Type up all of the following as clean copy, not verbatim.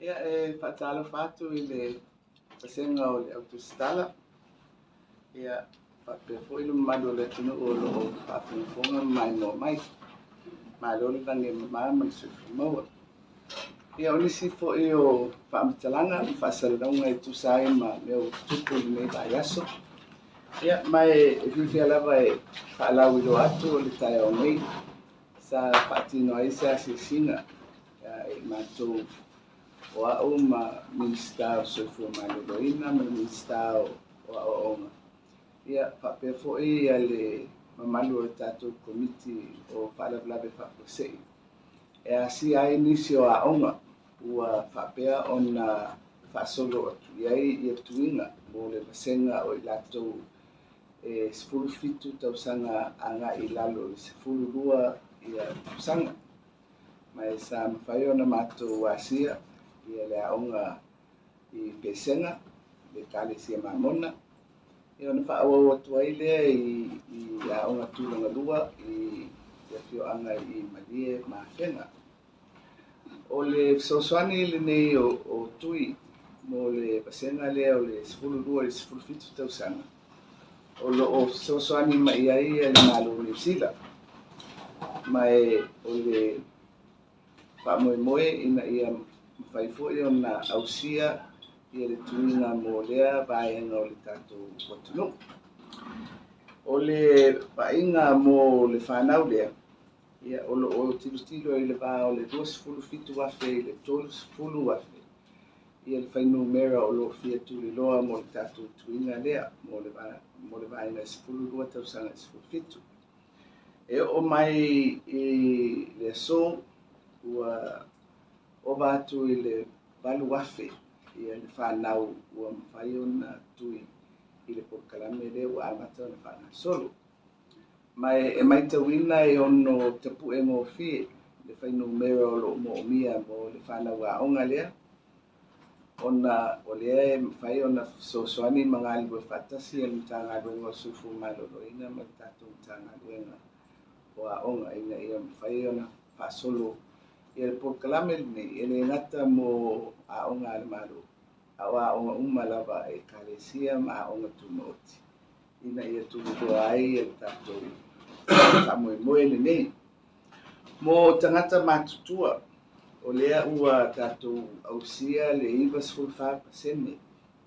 Ia, e faatalofa atu i le vasega o le Autusitala, ia, faapea foi le mamalu o le atunuu o lo o faafogafoga ma maimoa mai. Malo le lagi e mama ma le soifua maua. Ia, o nisi foi o faamatalaga ma faasalalauga e tusa ai ma mea ua tutupu i lenei vaiaso. Ia, ma e fiafia lava e faalauiloa atu o le taeao nei sa faatino ai se asiasiga e matou o au ma Minisita o Soifua Maloloina ma le Minisita o Aoaoga, ia faapea foi le mamalu o le tatou Komiti o Faalavelave Faafuasei e asia ai nisi o aoga ua faapea ona faasolo atu i ai ia tuiga mo le vasega o i latou e 17 tausaga agai i lalo i le 12 ia tausaga. Ma e sa mafai ona matou asia ia le aoga i Pesega, le Ekalesia Mamona, ia ona faaauau atu ai lea i aoga tulaga lua i le afioaga i Malie ma Afega. O le fesoasoani lenei o Tui mo le vasega lea o le 12 i le 17 tausaga, o lo o fesoasoani mai i ai le Malo o Niu Sila. Ma o le faamoemoe ina ia mafai foi ona ausia ia le tuiga mo lea vaega o le tatou atunuu. O le vaaiga mo le fanau lea, ia, o lo o tilotilo i le va o le 27,000 i le 30,000 ia le fuainumera o lo o fia tuliloa mo le tatou tuiga lea mo le vaega e 12 tausaga i le 17. E oo mai i le aso ua ova atu i le 8,000 ia le fanau ua mafai ona tui i le polokalame lea ua amata ona faagasolo. Ma e matauina e ono tapue gofie le fuainumera o lo o moomia mo le fanau aoga lea, ona o lea e mafai ona fesoasoani ma galulue faatasi le Matagaluega o Soifua Maloloina ma le tatou Matagaluega o Aoga ina ia mafai ona faasolo ia le polokalame lenei e le gata mo aoga a le Malo, a o aoga uma lava a Ekalesia ma aoga tumaoti ina ia tuliloa ai le tatou faamoemoe lenei. Mo tagata matutua, o lea ua tatou ausia le 94%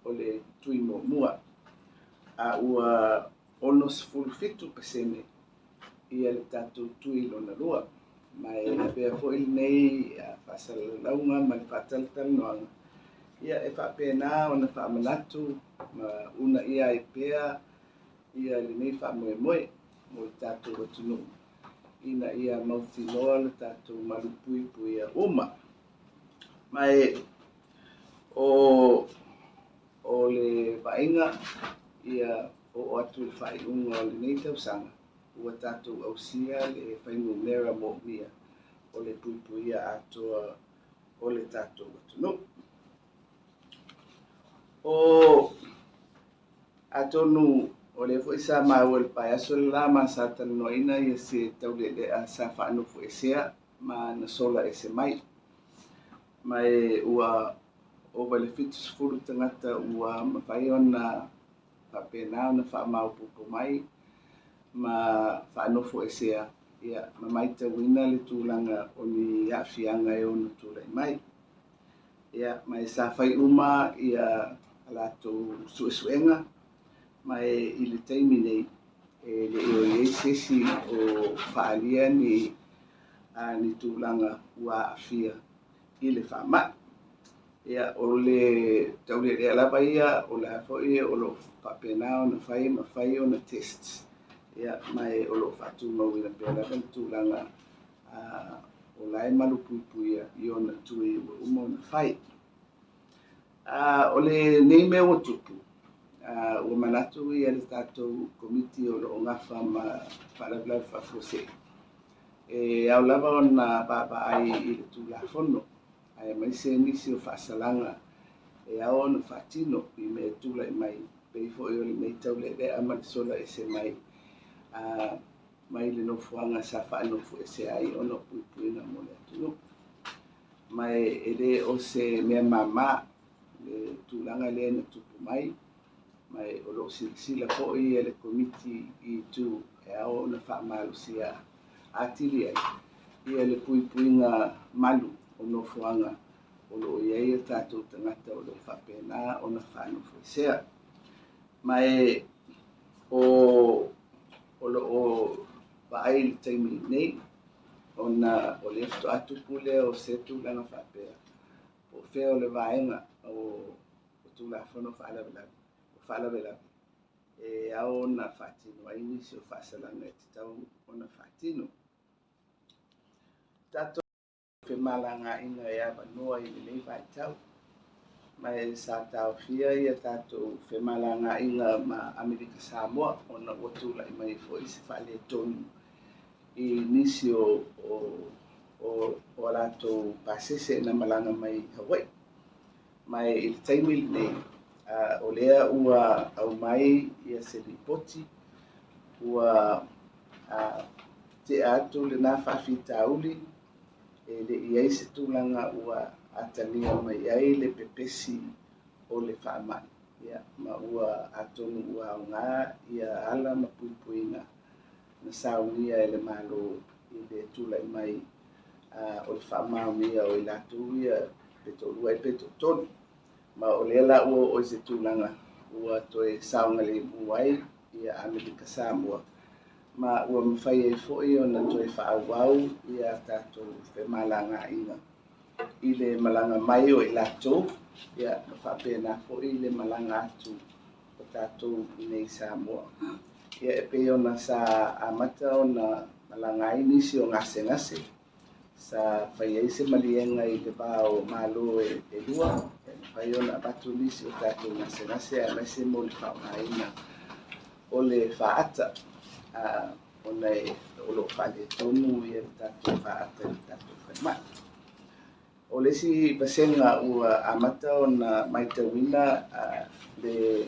o le tui muamua, a ua 67% ia le tatou tui lona lua. Ma e avea foi lenei faasalalauga ma le faatalatalanoaga, ia e faapena ona faamanatu ma uunaia ai pea ia lenei faamoemoe mo le tatou atunuu ina ia mautinoa le tatou malupuipuia uma. Ma e o le vaaiga ia oo atu i le faaiuga o lenei tausaga, ua tatou ausia le fuainumera moomia o le puipuia atoa o le tatou atunuu. O atonu o lea foi sa maua i le paeaso le la ma sa talanoaina ia se taulealea sa faanofoesea ma na sola ese mai. Ma e ua ova i le 70 tagata ua mafai ona faapena ona faamaopoopo mai ma faanofoesea, ia, ma matauina le tulaga o ni aafiaga e ono tulai mai. Ia, ma e sa fai uma ia a latou suesuega, ma e i le taimi nei e le o i ai se isi o faaalia ni tulaga ua aafia i le faamai. Ia, o le taulealea lava ia, o la foi o lo o faapena ona fai ma fai ona tests, ia, ma e o lo o faatumauina pea lava le tulaga o la e malupuipuia i ona tui ua uma ona fai. O lenei mea ua tupu, ua manatu ia le tatou komiti o lo o gafa ma faalavelave faafuasei, e ao lava ona vaavaai i le Tulafono, aemaise nisi o faasalaga e ao ona faatino i mea e tulai mai, pei foi o lenei taulealea ma le sola ese mai mai le nofoaga sa faanofoesea ai ona o puipuiga mo le atunuu. Ma e lē o se mea māmā le tulaga lea na tupu mai, ma o loo silasila foi le Komiti i itu e ao ona faamalosia atili ai ia le puipuiga malu o nofoaga o loo i ai o tatou tagata o loo faapena ona faanofoesea. Ma e o loo vaai i le taimi nei ona o lea faatoa tupu lea o se tulaga faapea, po o fea o le vaega o Tulafono Faalavelave o Faalavelave e ao ona faatino ai nisi o faasalaga e tatau ona faatino. Tatou femalagaaiga e avanoa i lenei vaitau, ma e sa taofia ia tatou femalagaaiga ma Amerika Samoa ona ua tulai mai foi se faaletonu i nisi o latou pasese na malaga mai Hawaii. Ma i le taimi lenei, o lea ua aumai ia se lipoti ua tea atu lena faafitauli, e le i ai se tulaga ua atagia mai ai le pepesi o le faamai, ia, ma ua atonu ua aoga ia ala ma puipuiga na saunia e le Malo i le tulai mai o le faamaonia o i latou ia pe toalua ai pe toatolu. Ma o lea la ua oo i se tulaga ua toe saogalemu ai ia Amerika Samoa, ma ua mafai ai foi ona toe faaauau ia tatou femalagaaiga i le malaga mai o i latou, ia, ma faapena foi le malaga atu o tatou i nei Samoa. Ia, e pei ona sa amata ona malaga ai nisi o gasegase, sa fai ai se maliega i le va o Malo e lua, e mafai ona avatu nisi o tatou gasegase aemaise mo le faaaogaina o le faata, ona o loo faaletonu ia le tatou faata i le tatou falemai. O le isi vasega ua amata ona matauina le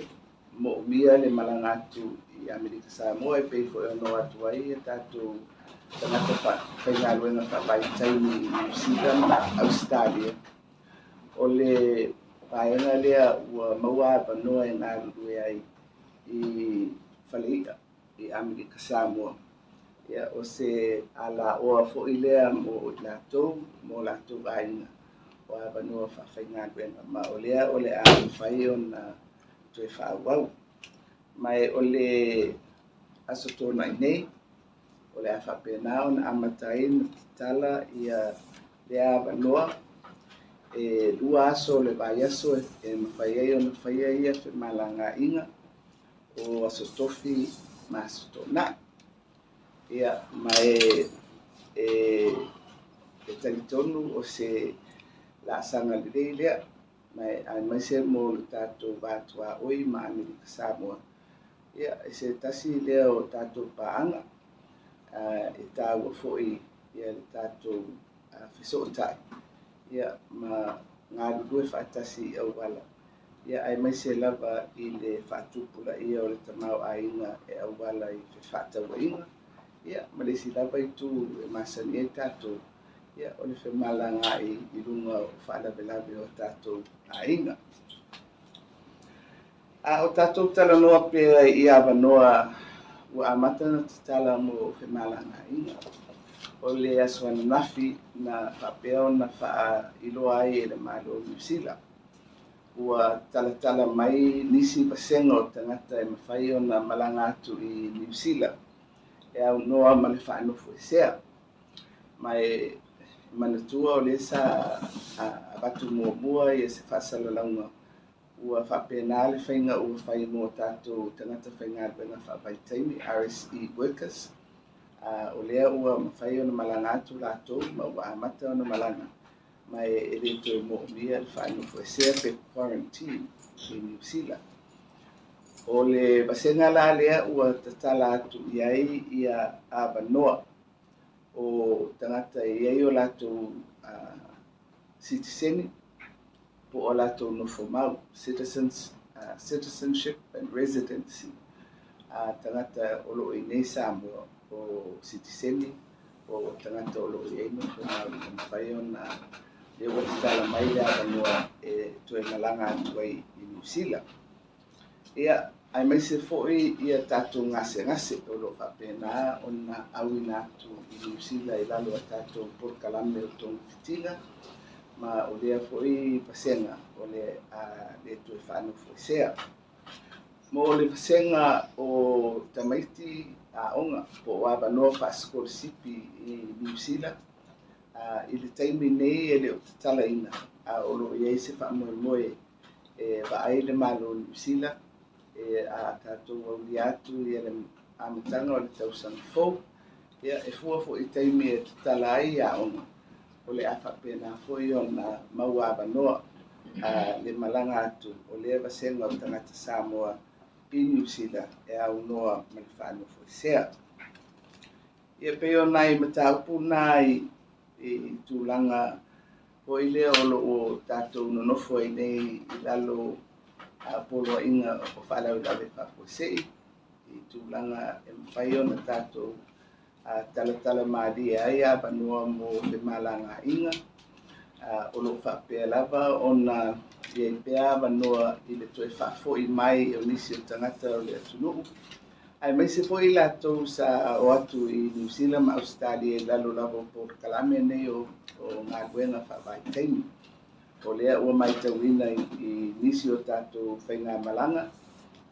moomia le malaga atu i Amerika Samoa e pei foi ona o atu ai ia tatou tagata faigaluega faavaitaimi i Niu Sila ma Ausetalia. O le vaega lea ua maua avanoa e galulue ai i faleia i Amerika Samoa. Ia, o se alaoa foi lea mo i latou, mo latou aiga, o avanoa faafaigaluega, ma o lea o le a mafai ona toe faaauau. Ma o le Aso Toonai nei, o le a faapena ona amata ai ona tatala ia lea avanoa e 2 aso o le vaiaso e mafai ai ona faia ia femalagaaiga o Aso Tofi ma Aso Toonai. Ia, ma e talitonu o se laasaga lelei lea, ma aemaise mo le tatou va tuaoi ma Amerika Samoa. Ia, e se tasi lea o tatou paaga e taua foi ia le tatou fesootai, ia, ma galulue faatasi i auala, ia, aemaise lava i le faatupulaia o le tamaoaiga e auala i fefaatauaiga, ia, ma le isi lava itu e masani ai tatou, ia, o le femalagaai i luga o faalavelave o tatou aiga. A o tatou talanoa pea i avanoa ua amata ona tatala mo femalagaaiga, o le aso ananafi na faapea ona faailoa ai e le Malo o Niu Sila ua talatala mai nisi vasega o tagata e mafai ona malaga atu i Niu Sila e aunoa ma le faanofoesea. Ma e manatua o lea sa avatu muamua ia se faasalalauga ua faapena le faiga ua fai mo tatou tagata faigaluega faavaitaimi, RSE workers, o lea ua mafai ona malaga atu latou ma ua amata ona malaga, ma e le toe moomia le faanofoesea pe quarantine i Niu Sila. O le vasega la lea ua tatala atu i ai ia avanoa o tagata e i ai o latou sitiseni po o latou nofomau, citizenship and residency, tagata o loo i nei Samoa o sitiseni o tagata o loo i ai nofomau e mafai ona lea ua tatala mai le avanoa e toe malaga atu ai i Niu Sila. Ia, aemaise foi ia tatou gasegase o lo o faapena ona auina atu i Niu Sila i lalo o tatou polokalame o togafitiga, ma o lea foi vasega o le a le toe faanofoesea. Mo le vasega o tamaiti aoga po o avanoa faasikolasipi i Niu Sila, i le taimi nei e le o tatalaina, a o lo o i ai se faamoemoe e vaai le Malo o Niu Sila e a tatou aulia atu ia le amataga o le tausaga fou. Ia, e fua foi i taimi e tatala ai aoga, o le a faapena foi ona maua avanoa le malaga atu o lea vasega o tagata Samoa i Niu Sila e aunoa ma le faanofoesea. Ia, pei o nai mataupu na i tulaga foi lea o lo o tatou nonofo ai nei i lalo poloaiga o faalavelave faafuasei, i tulaga e mafai ona tatou talatala malie ai avanoa mo femalagaaiga. O lo o faapea lava ona i ai pea avanoa i le toe faafoi mai o nisi o tagata o le atunuu, aemaise foi latou sa o atu i Niu Sila ma Ausetalia i lalo lava o polokalame nei o galuega faavaitaimi. O lea ua matauina i nisi o tatou faigamalaga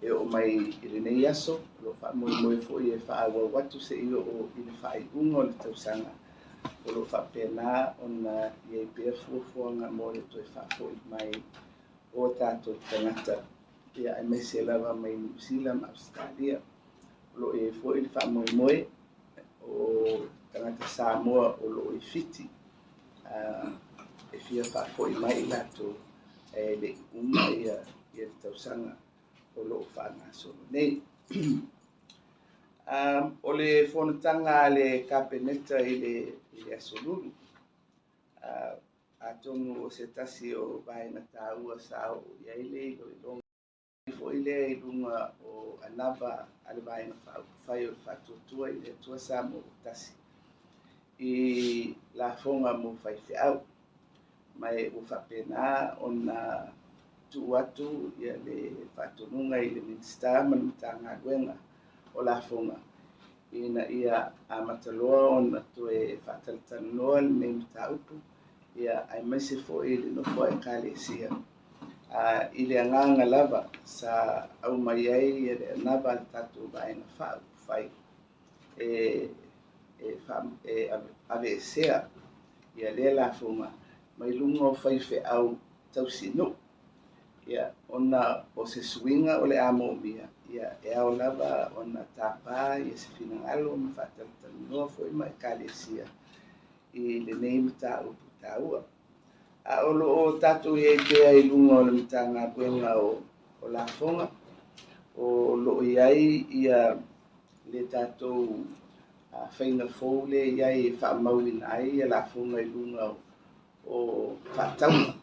e oo mai i lenei aso, o lo o faamoemoe foi e faaauau atu seia oo i le faaiuga o le tausaga, o lo o faapena ona i ai pea fuafuaga mo le toe faafoi mai o tatou tagata, ia, aemaise lava mai Niu Sila ma Ausetalia. O lo o i ai foi le faamoemoe o tagata Samoa o lo o i Fiti, e fia faafoi mai i latou e le i uma ia le tausaga o lo o faagasolo nei. O le fonotaga a le Kapeneta i le Aso Lulu, atonu o se tasi o vaega taua sa oo i ai le iloiloga foi lea i luga o anava a le Vaega Faaupufai o le Faatuatua i le Atua Samoa ua Tasi i lafoga mo faifeau. Ma ua faapena ona tuu atu ia le faatonuga i le Minisita ma le Matagaluega o Lafoga ina ia amata loa ona toe faatalatalanoa lenei mataupu, ia, aemaise foi le nofo a Ekalesia i le agaga lava sa aumai ai le anava a le tatou Vaega Faaupufai e aveesea ia lea lafoga mai luga o faifeau tausinuu. Ia, ona o se suiga o le a moomia, ia, e ao lava ona tapa ia se finagalo ma faatalatalanoa foi ma Ekalesia i lenei mataupu taua. A o lo o tatou i ai pea i luga o le Matagaluega o Lafoga, o lo o i ai ia le tatou faiga fou lea i ai e faamauina ai ia lafoga i luga o faatauga.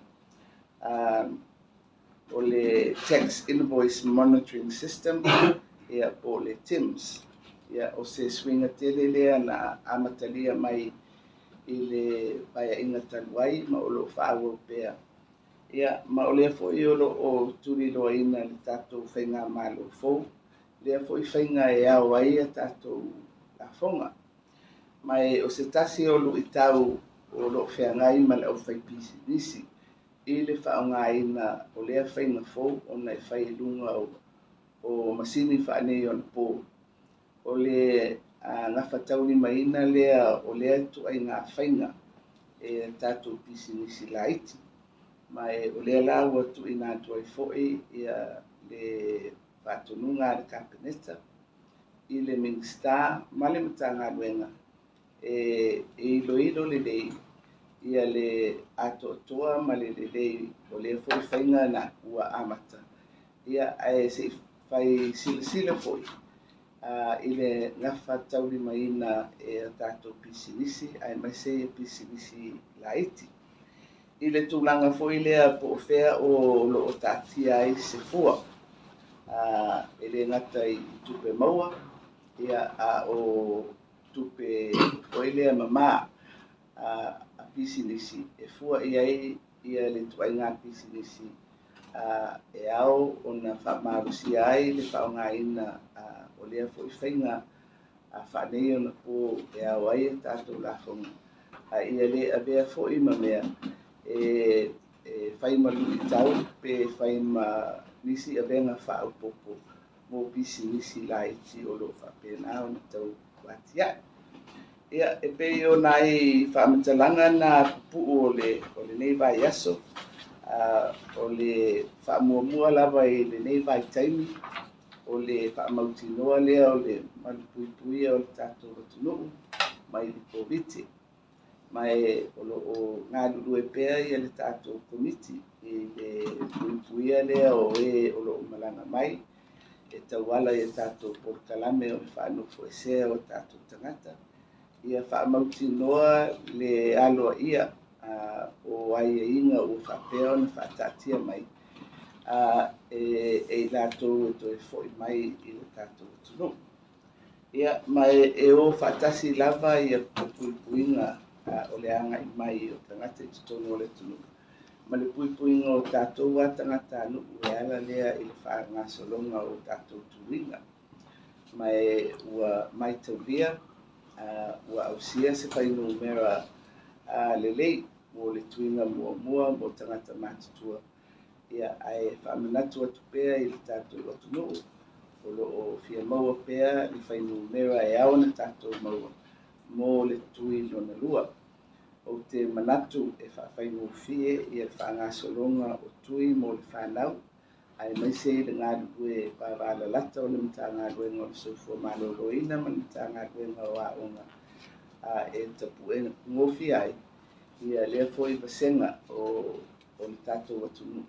O le Tax Invoice Monitoring System, ia, po o le TIMS. Ia, o se suiga tele lea na amatalia mai i le paeaiga talu ai ma o lo o faaauau pea. Ia, ma o lea foi o lo o tuliloaina le tatou faigamalo fou, lea foi faiga e ao ai a tatou lafoga. Ma o se tasi o luitau o lo o feagai ma le aufaipisinisi i le faaaogaina o lea faiga fou ona e fai i luga o masini faaneionapo, o le gafataulimaina lea o lea ituaiga faiga e tatou pisinisi laiti. Ma o lea la ua tuuina atu ai foi ia le faatonuga a le Kapeneta i le Minisita ma le Matagaluega e iloilo lelei ia le atoatoa ma le lelei o lea foi faiga na ua amata, ia, ae se i fai silasila foi i le gafataulimaina e a tatou pisinisi, aemaise pisinisi laiti, i le tulaga foi lea po o fea o lo o taatia ai se fua, e le gata i tupe maua, ia, a o tupe foi lea mama. pisinisi e fua i ai ia le ituaiga pisinisi e ao ona faamalosia ai le faaaogaina o lea foi faiga faaneionapo e ao ai a tatou lafoga, a ia lē avea foi ma mea e fai ma luitau pe fai ma nisi avega faaopoopo mo pisinisi laiti o loo faapena ona tau atiae. Ia, e pei o nai faamatalaga na pupuu o lenei vaiaso. O le faamuamua lava i lenei vaitaimi o le faamautinoa lea o le malupuipuia o le tatou atunuu mai le Koviti. Ma e o loo galulue pea ia le tatou Komiti i le puipuia lea o e o loo malaga mai e tauala i a tatou polokalame o le faanofoesea o tatou tagata, ia faamautinoa le aloaia o aiaiga ua faapea ona faataatia mai e i latou e toe foi mai i le tatou atunuu. Ia, ma e o faatasi lava ia puipuiga o le agai mai o tagata i totonu o le atunuu ma le puipuiga o tatou a tagatanuu e ala lea i le faagasologa o tatou tuiga. Ma e ua mataulia ua ausia se fuainumera lelei mo le tuiga muamua mo tagata matutua. Ia, ae faamanatu atu pea i le tatou atunuu o loo fia maua pea le fuainumera e ao ona tatou maua mo le tui lona lua. Ou te manatu e faafaigofie ia le faagasologa o tui mo le fanau, aemaise i le galulue vavalalata o le Matagaluega o le Soifua Maloloina ma le Matagaluega o Aoga e tapue gofie ai ia lea foi vasega o le tatou atunuu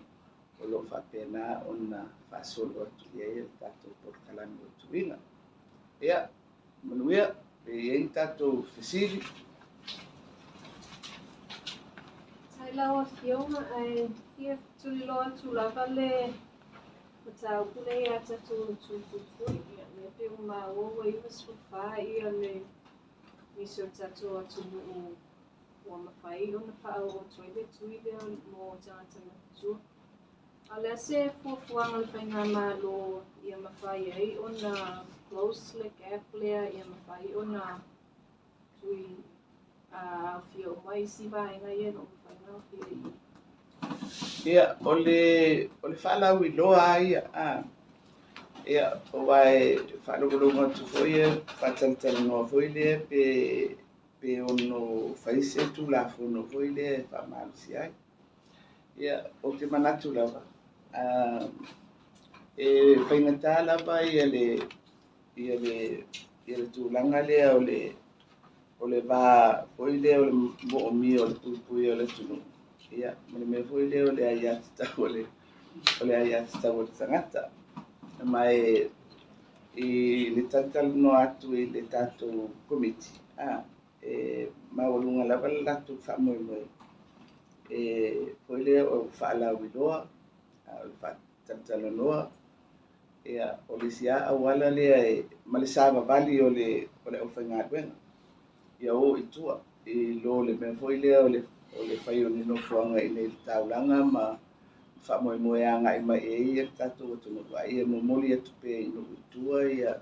o loo faapena ona faasolo atu i ai le tatou polokalame o tuiga. Ia, manuia, pe i ai ni tatou fesili. Faafetai lau Afioga, ae fia tuliloa atu lava le mataupu lea ia tatou tufuifui. Ia, lea pei ua maua ua 94 ia le nisi o le tatou atunuu ua mafai ona faaoo atu ai le tui lea mo tagata matutua. A o le a se fuafuaga o le faigamalo ia mafai ai ona close le gap lea ia mafai ona tui aofia uma isi vaega ia e le o mafai ona aofia i i? Ia, o le faalauiloa lava ia. Ia, aua e faalogologo atu foi e faatalatalanoa foi lea pe ono fai se Tulafono foi lea e faamalosia ai. Ia, ou te manatu lava, e faigata lava ia le tulaga lea o le va foi lea o le moomia o le puipuia o le atunuu, ia, ma le mea foi lea o le aiatatau o le tagata. Ma e i le talatalanoa atu i le tatou Komiti, e maualuga lava le latou faamoemoe e foi lea o faalauiloa, o le faatalatalanoa. Ia, o le isi lava auala lea e ma le savavali o le aufaigaluega ia o i tua i lo le mea foi lea o le fai o ni nofoaga i nei i le taulaga ma faamoemoe agai mai i ai le tatou atunuu, a ia momoli atu pea i nuu i tua ia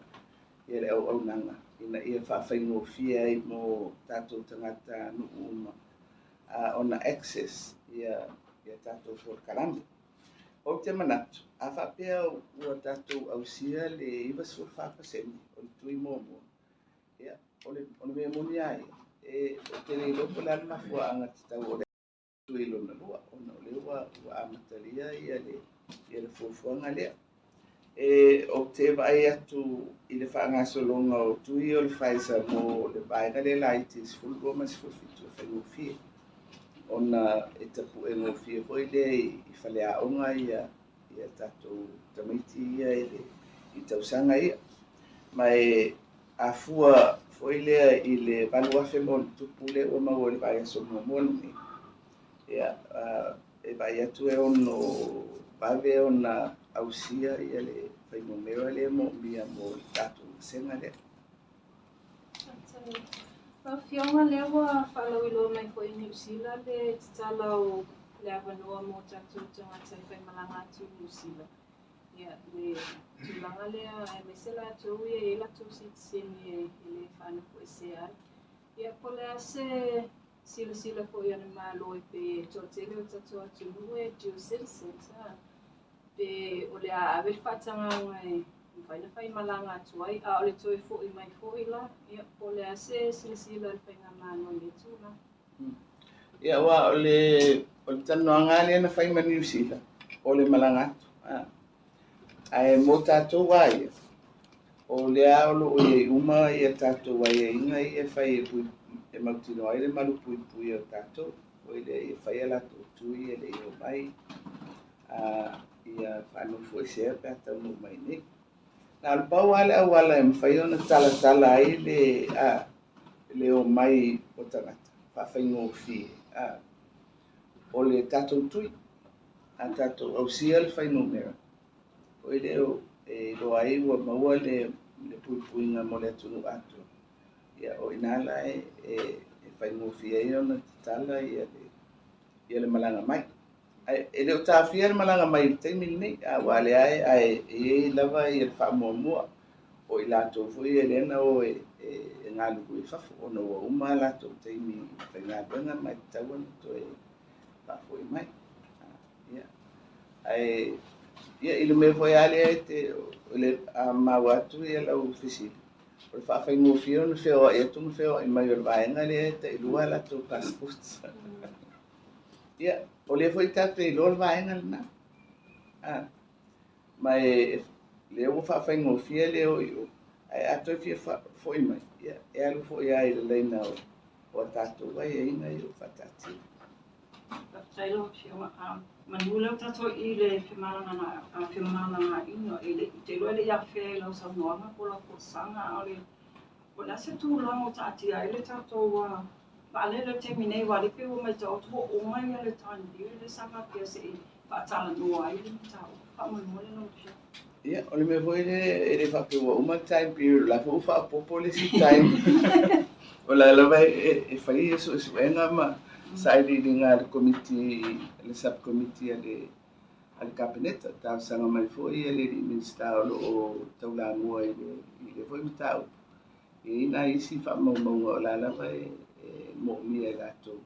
le auaunaga ina ia faafaigofie ai mo tatou tagatanuu uma ona access ia tatou polokalame. Ou te manatu, a faapea ua tatou ausia le 94% o le tui muamua, ia, o le mea moni lava ia, ou te le iloa po o le a le mafuaaga tatau o le tui lona lua, ona o lea ua amatalia ia le fuafuaga lea. Ou te vaai atu i le faagasologa o tui o le Pfizer mo le vaega lea laiti 12 ma 17 e faigofie, ona e tapue gofie foi lea i faleaoga ia tatou tamaiti ia i tausaga ia. Ma e afua foi lea i le 8,000 ma ona tupu lea ua maua i le vaiaso muamua lenei. Ia, e vaai atu e ono vave ona ausia ia le fuainumera lea moomia mo le tatou vasega lea. Faafetai. Lau Afioga lea ua faalauiloa mai foi i Niu Sila le tatala o le avanoa mo tatou tagata e faimalaga atu i Niu Sila. Ia, le tulaga lea aemaise latou ia e i ai latou sitiseni e le faanofoesea ai. Ia, po o le a se silasila foi a le Malo e pei e toatele o tatou atunuu e dual citizens, a? Pe o le a ave le faatagaga e mafai ona faimalaga atu ai, a o le toe foi mai foi la, ia, po o le a se silasila a le Faigamalo i lea tulaga. Ia, aua o le talanoaga lava lea na fai ma Niu Sila, o le malaga atu. Ae mo tatou lava ia, o lea o lo o i ai uma ia tatou aiaiga ia e fai e mautinoa ai le malupuipuia o tatou. Foi lea ia fai a latou tui e le i omai, ia faanofoesea pe a taunuu mai nei. Na o le pau lava le auala e mafai ona talatala ai le omai o tagata faafaigofie, o le tatou tui, a tatou ausia le fuainumera, foi lea e iloa ai ua maua le puipuiga mo le atunuu atoa. Ia, o i ina la e faigofie ai ona tatala ia le malaga mai. Ae e le o taofia le malaga mai i le taimi lenei, aua lea e i ai lava ia le faamuamua o i latou foi ia lea na o e galulue i fafo, ona ua uma latou taimi faigaluega ma e tatau ona toe faafoi mai. Ia, ae ia, i le mea foi lava lea e le maua atu ia lau fesili, o le faafaigofie ona feoai atu ma feoai mai o le vaega lea e tailua latou passports. Ia, o lea foi tatou te iloa le vaega lena. Ma e lea ua faafaigofie le o i o, ae a toe fia foi mai, ia, e alu foi lava i le laina o a tatou aiaiga ia ua faataatia. Faafetai lau Afioga. Manu lea ua tatou i le femalagaaiga e le te iloa e le i afea i lau saunoaga po o lau folasaga, a o le a se tulaga o taatia ai le tatou vaalele i le taimi nei, aua o lea pei ua matau atu ua uma le time period lea sa faapea se i faatalanoa ai le mataupu. Faamolemole lau Afioga. Ia, o le mea foi lea, e le faapea ua uma le time period, o la foi ua faaopoopo le isi time. O la lava e fai ia suesuega ma sailiiliga a le komiti, le subcommittee a le Kapeneta. Talosaga mai foi le Minisita o lo o taulamua i le foi mataupu. E i ai nai isi faamaumauga o la lava e moomia e latou,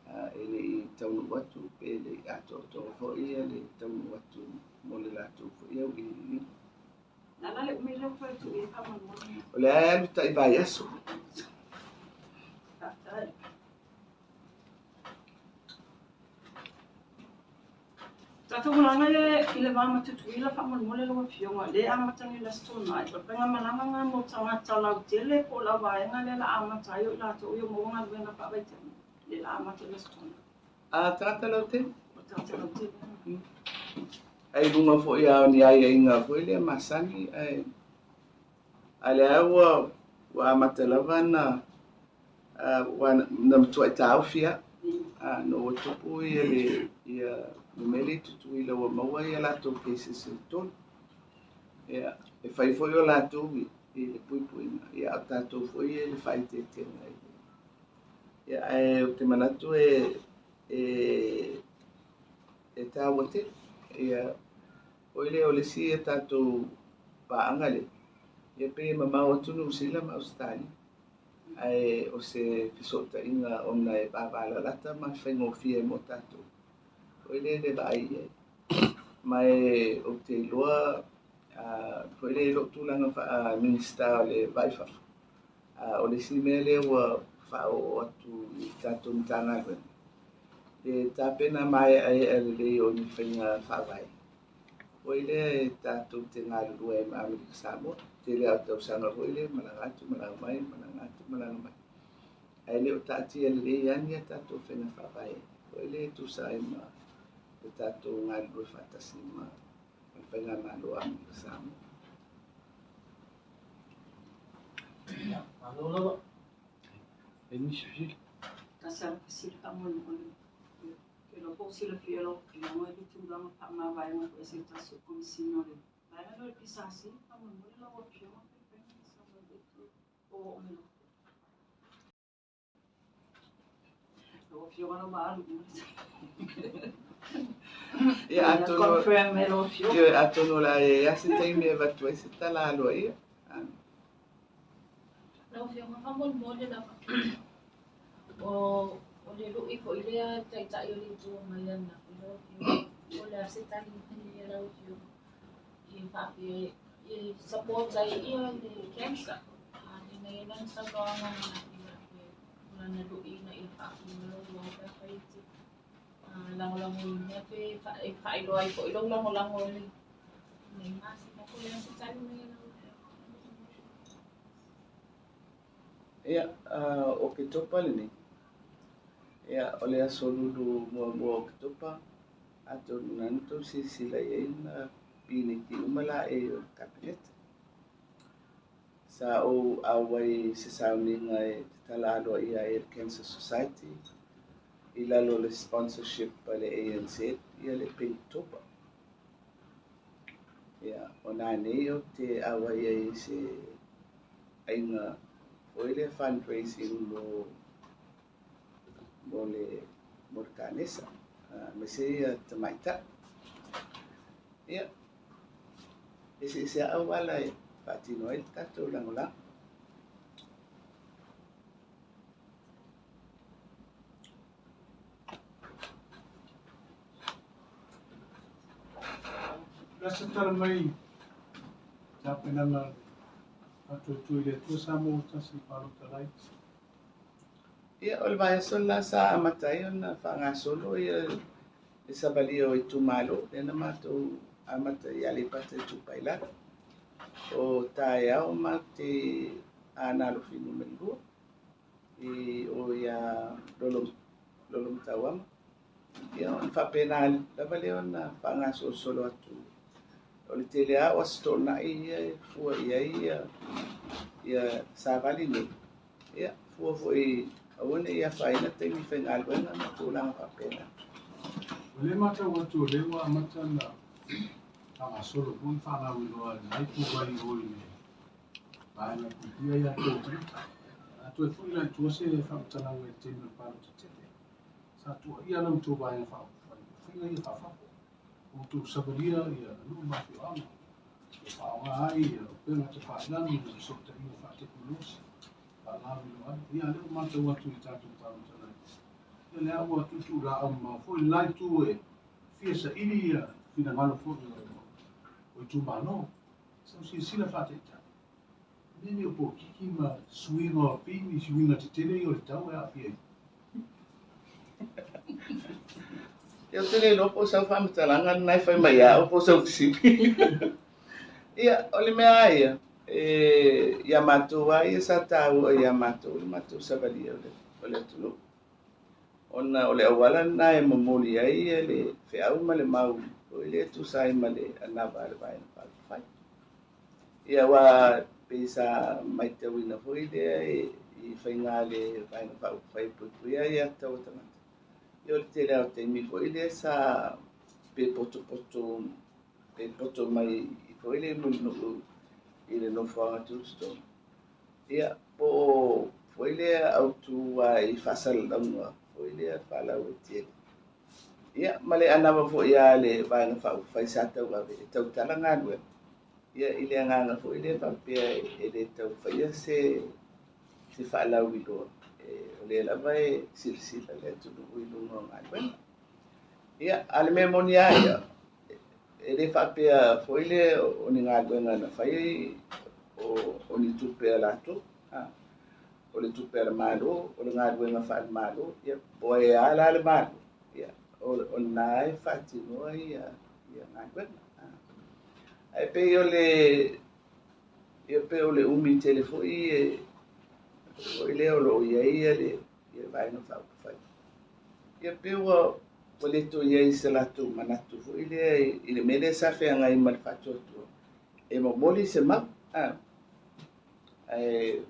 e le i taunuu atu pe le i atoatoa foi le taunuu atu mo le latou foi auiliiliga. Na le umi lea ua tuu i ai faamolemole. O le a alu tai vaiaso. Faafetai. Tatou malaga i le va ma Tutuila faamolemole lau Afioga, lea amata nei le Aso Toonai. O le faigamalaga lena mo tagata lautele po o lau vaega lea la amata ai o i latou ia maua galuega faavaitaimi, lea la amata i le Aso Toonai. A tagata lautele? O tagata lautele. Ai luga foi a o ni aiaiga foi lea masani, ae a lea ua amata lava na na matuai taofi a no ua tupu ia le ia le mea lea i Tutuila ua maua ia latou cases e 3. Ia, e fai foi o latou i le puipuiga, ia a o tatou foi e le faaeteetega. Ia, ae ou te manatu e taua tele. Ia, o lea o le isi ia tatou paaga lea, ia pei e mamao atu Niu Sila ma Ausetalia. Ae o se fesootaiga ona e vavalalata ma faigofie mo tatou. O lea le vaai i ai. Ma e ou te iloa, foi lea i lou tulaga faa-Minisita o le Va i Fafo, o le isi mea lea ua faaoo atu i tatou Matagaluega, le tapena maeaea lelei o ni faiga faavae. Foi lea e tatou te galulue ai ma Amerika Samoa. Tele lava o tausaga foi lea, malaga atu, malaga mai, malaga atu, malaga mai. Ae le o taatia lelei lava ni a tatou faiga faavae. Foi lea e tusa ai ma le tatou galulue faatasi ma le faigamalo a Amerika Samoa. Ia, malo lava. E nisi fesili? Tasi lava fesili faamolemole. Ke iloa po o silafia lau Afioga i le tulaga faamavaega foi a se tasi o Komesina o le vaega lea o le PSC faamolemole lau Afioga pe mafai ona e saunoa i lea itu o oo mai. Afioga na maalu. Ia atonu confirm e lau Afioga. Ia atonu o le a i ai lava se taimi e avatu ai se tala aloaia. Lau Afioga, faamolemole lava. O, o le lu'i foi lea Taitai o le Itu Agai ananafi lau Afioga, po o le a se tali mai a lau Afioga i faapea e support ai ia le cancer. A lena i ai lana saunoaga ananafi faapea o lana lu'i ina ia faafinau pe afai e te lagolagoina pe e faailoa ai foi lou lagolago i lenei masina. Po o le a se tali mai a lau Afioga? Ia, o Oketopa lenei. Ia, o le aso lulu muamua o Oketopa, atonu na na tou silasila i ai na pineti uma laei o le Kapeneta. Sa ou auai i se sauniga e tatala aloaia ai e le Cancer Society i lalo o le sponsorship a le ANZ ia le Pinktober. Ia, o nanei ou te auai ai i se aiga foi lea fundraising mo mo le mo le kanesa, aemaise ia tamaitai. Ia, eseese lava auala e faatino ai le tatou lagolago. O le a se tala mai i tapenaga a le Faatuatua i le Atua Samoa ua Tasi i Palota Laiti? Ia, o le vaiaso le la sa amata ai ona faagasolo ia le savalia o itumalo, lea na matou amata i Aleipata Itupa i Lalo. O taeao matou te Aana Alofi Nu.2 i o ia Lolomatauama. Ia, ona faapena lava lea ona faagasolosolo atu. O le tele lava o Aso Toonai ia e fua i ai ia savali nei. Ia, fua foi aua ne i afaina taimi faigaluega ma tulaga faapena. O lea e matau atu o lea ua amata ona faagasolo foi faalauiloa a lenei ituvai o i le vaega e puipuia ia te outou tagata. A toe foi la i tua se faamatalaga i le taimi o le palota tele, sa tuuaia la outou vaega faaupufai o faiga ia faafafo, ua outou savalia ia nuu ma afioaga, ua faaaoga ai ia upega tafailagi ma fesootaiga faatekonolosi faalauiloa ai. Ia, lea ua matau atu i tatou palota laiti, ia lea ua tuutuulaau mamao foi le la itu e fia saili ia finagalo foi o itumalo. Sau silasila faataitai, mea nei o polokiki ma suiga o pei ni suiga tetele ia o le tau e aafia ai. Ia, ou te le iloa po o sau faamatalaga lena e fai mai ia au po o sau fesili. Ia, o le mea lava ia, e, ia matou lava ia sa taua ia matou le matou savalia o le atunuu. Ona o le auala lena e momoli ai le feau ma le mau foi lea e tusa ai ma le anava a le Vaega Faaupufai. Ia, aua pei sa matauina foi lea i faiga a le Vaega Faaupufai e puipuia ai aiatatau a tagata. Ia, o le tele lava o taimi foi lea sa pe potopoto pe poto mai foi le mulinuu i le nofoaga tutotonu. Ia, po o foi lea autu lava i faasalalauga foi lea faalauaitele. Ia, ma le anava foi a le Vaega Faaupufai sa tauave e tautala galuega. Ia, i le agaga foi lea faapea e le tau faia se faalauiloa, o lea lava e silasila le atunuu i luga o galuega. Ia, a o le mea moni lava ia, e le faapea foi lea o ni galuega na fai o ni tupe a latou. O le tupe a le Malo, o le galuega faale-Malo, ia, po ai lava la le Malo, ia, o lena e faatinoa ia galuega. Ae pei o le, ia pei o le umi tele foi foi lea o lo o i ai le Vaega Faaupufai. Ia pei ua le toe i ai se latou manatu foi lea i le mea lea sa feagai ma le faatuatua e momoli se mau. Ae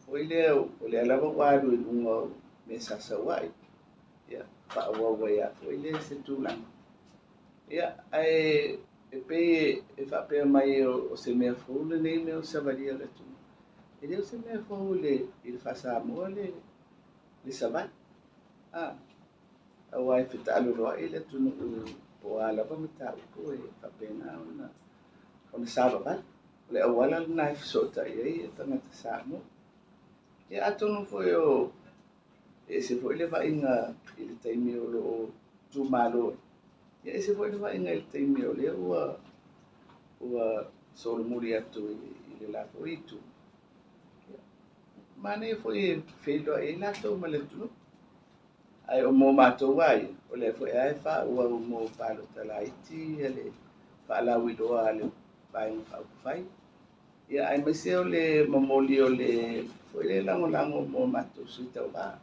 foi lea o lea lava ua alu i luga o mea sa sau ai. Ia, faaauau ai lava foi lea se tulaga. Ia, ae e pei e faapea mai o se mea fou lenei mea o savalia o le atunuu. E le o se mea fou i le faa-Samoa le savali. Auā e fetaaloloai le atunuu po o a lava mataupu e faapena ona ona savavali. O le auala lena e fesootai ai ia tagata Samoa. Ia atonu foi o e ese foi le vaaiga i le taimi o lo o itumalo ai, ia ese foi le vaaiga i le taimi o lea ua ua solomuli atu i le la foi itu. Ia, manaia foi e feiloai ai latou ma le atunuu. Ae o mo matou lava ia, o lea foi lava e faaauau mo palota laiti ia le faalauiloa a le Vaega Faaupufai. Ia aemaise o le momoli o le foi le lagolago mo matou sui tauva,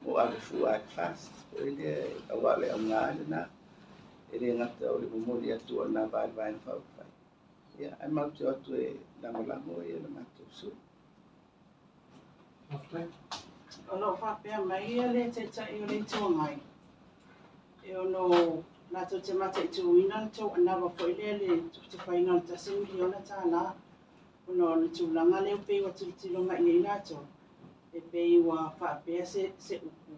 mo ave fua a le FAST, foi lea aua o le auga lena, e le gata o le momoli atu o anava a le Vaega Faaupufai, ia ae matou te o atu e lagolago ia le matou sui. Faafetai. O lo o faapea mai le Taitai o le Itu Agai, e ono latou te mataituina le tou anava foi lea i le tufatufaina o le $1 miliona, ona o le tulaga lea pei ua tilotilo mai i ai latou, e pei ua faapea se upu,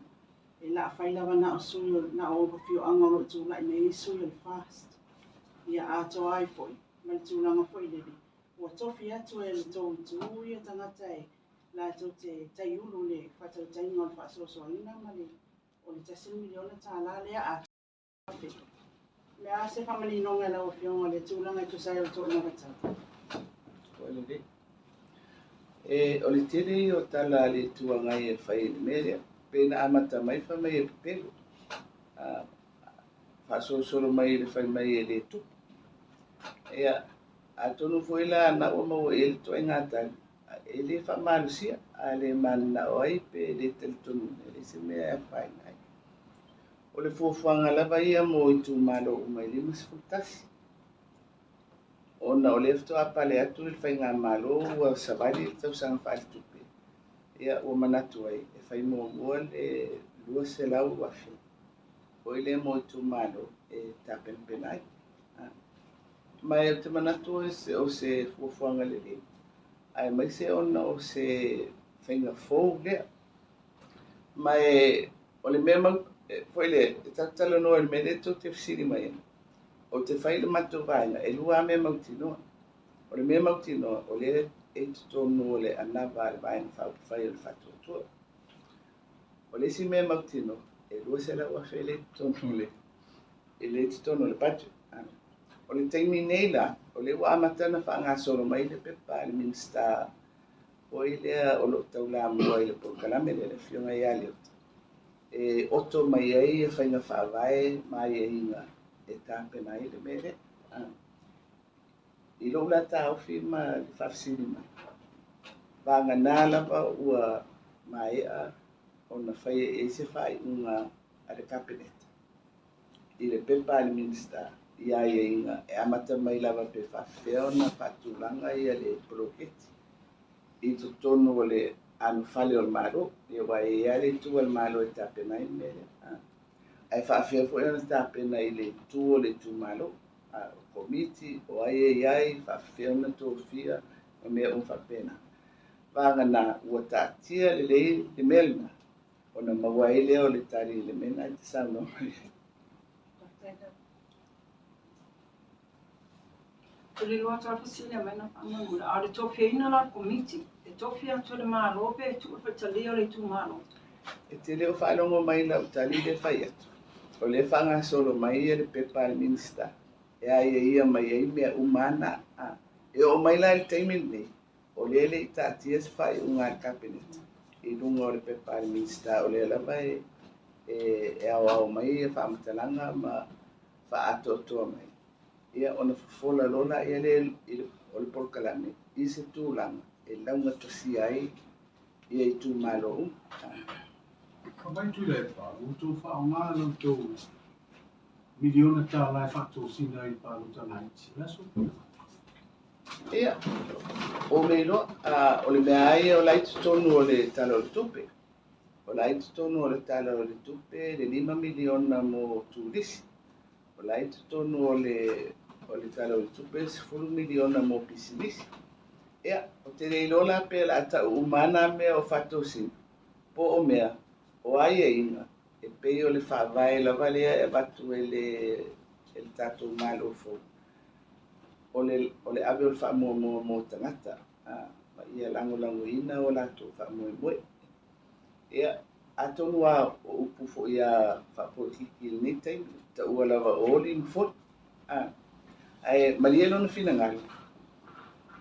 e laa fai lava na o sui na o afioaga o lo o tulai mai ai sui o le FAST. Ia atoa ai foi ma le tulaga foi lele, ua tofi atu e le tou itu ia tagata e latou te taiulu le faatautaiga o le faasoasoaina ma le o le $1 miliona lea a le a se faamaninoga e lau Afioga le tulaga e tusa ai o le toanavatau. Ua lelei. E, o le tele ia o tala a le Itu Agai e fai i le mea lea. Pe na amata mai fai mai e pepelo. Faasolosolo mai i le fai mai e le tupu. Ia, atonu foi la na ua maua i ai le ituaiga tali, e le faamalosia, a le mananao ai pe le talitonu, e leai se mea e afaina ai. O le fuafuaga lava ia mo itumalo uma e 51. Ona o lea faatoa pale atu i le faigamalo ua savali le tausaga faaletupe, ia ua manatu ai e fai muamua le 200,000 foi lea mo itumalo e tapenapena ai. Ma ou te manatu o se fuafuaga lelei, aemaise ona o se faiga fou lea. Ma e o le mea mau, foi lea, e tatou talanoa i le mea lea tou te fesili mai ai. Ou te fai le matou vaega, e lua lava mea mautinoa. O le mea mautinoa, o lea e i totonu o le anava a le Vaega Faaupufai o le Faatuatua. O le isi mea mautinoa, e 200,000 le i totonu o le e le i totonu o le budget. O le taimi nei la, o lea ua amata ona faagasolo mai le pepa a le Minisita foi lea o lo o taulamua i le polokalame lea, le Afioga ia Leota, e oto mai ai ia faiga faavae ma aiaiga e tapena ai le mea lea. I lou la taofi ma le faafesili mai, vagana lava ua maea ona fai e ai se faaiuga a le Kapeneta i le pepa a le Minisita i aiaiga e amata mai lava pe faafefea ona faatulaga ia le poloketi i totonu o le anofale o le Malo, ia aua e i ai lava le itu a le Malo e tapena ai le mea lea. Ae faafefea foi ona tapena i le itu o le itumalo, o komiti, o ai e i ai, faafefea ona tofia ma mea uma faapena. Vagana ua taatia lelei le mea lena, ona maua ai lea o le tali i le mea lena e te saunoa mai ai. O le loa atu fesili mai na faamolemole. A o le tofiaina la komiti, e tofi atu e le Malo pe tuu le faitalia o le itumalo? E te le o faalogo mai i lau tali le fai atu. O lea e faagasolo mai ia le pepa a le Minisita e aiaia mai ai mea uma ana. E oo mai la i le taimi lenei, o lea e le i taatia se faaiuga a le Kapeneta i luga o le pepa a le Minisita, o lea lava e e aoao mai ia faamatalaga ma faaatoatoa mai. Ia ona fofola loa laia lea o le polokalame i se tulaga e laugatasia ai ia itumalo uma. Fai mai Tuilaepa, ua outou faaaoga la outou $1 miliona e faatosina ai i le palota laiti. O le a se upu? Ia, o le iloa, o le mea lava ia o la e i totonu o le Tala o le Tupe. O la e i totonu o le Tala o le Tupe le $5 miliona mo turisi. O la e i totonu o le Tala o le Tupe le $10 miliona mo pisinisi. Ia, ou te le iloa la pe o le a tau uma lava na mea o faatosina, po o mea o aiaiga e E pei o le faavae lava lea e avatu e le e le tatou Malo fou, o le o le ave o le faamuamua mo tagata ma ia lagolagoina o latou faamoemoe. Ia, atonu lava o upu foi a faapolokiki i lenei taimi, taua lava o oli ma foi. Ae malie lona finagalo,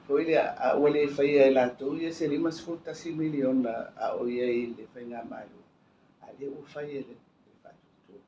foi lea, a ua le faia e latou ia se $51 miliona a o i ai i le faigamalo, a lea ua fai e le faatuatua.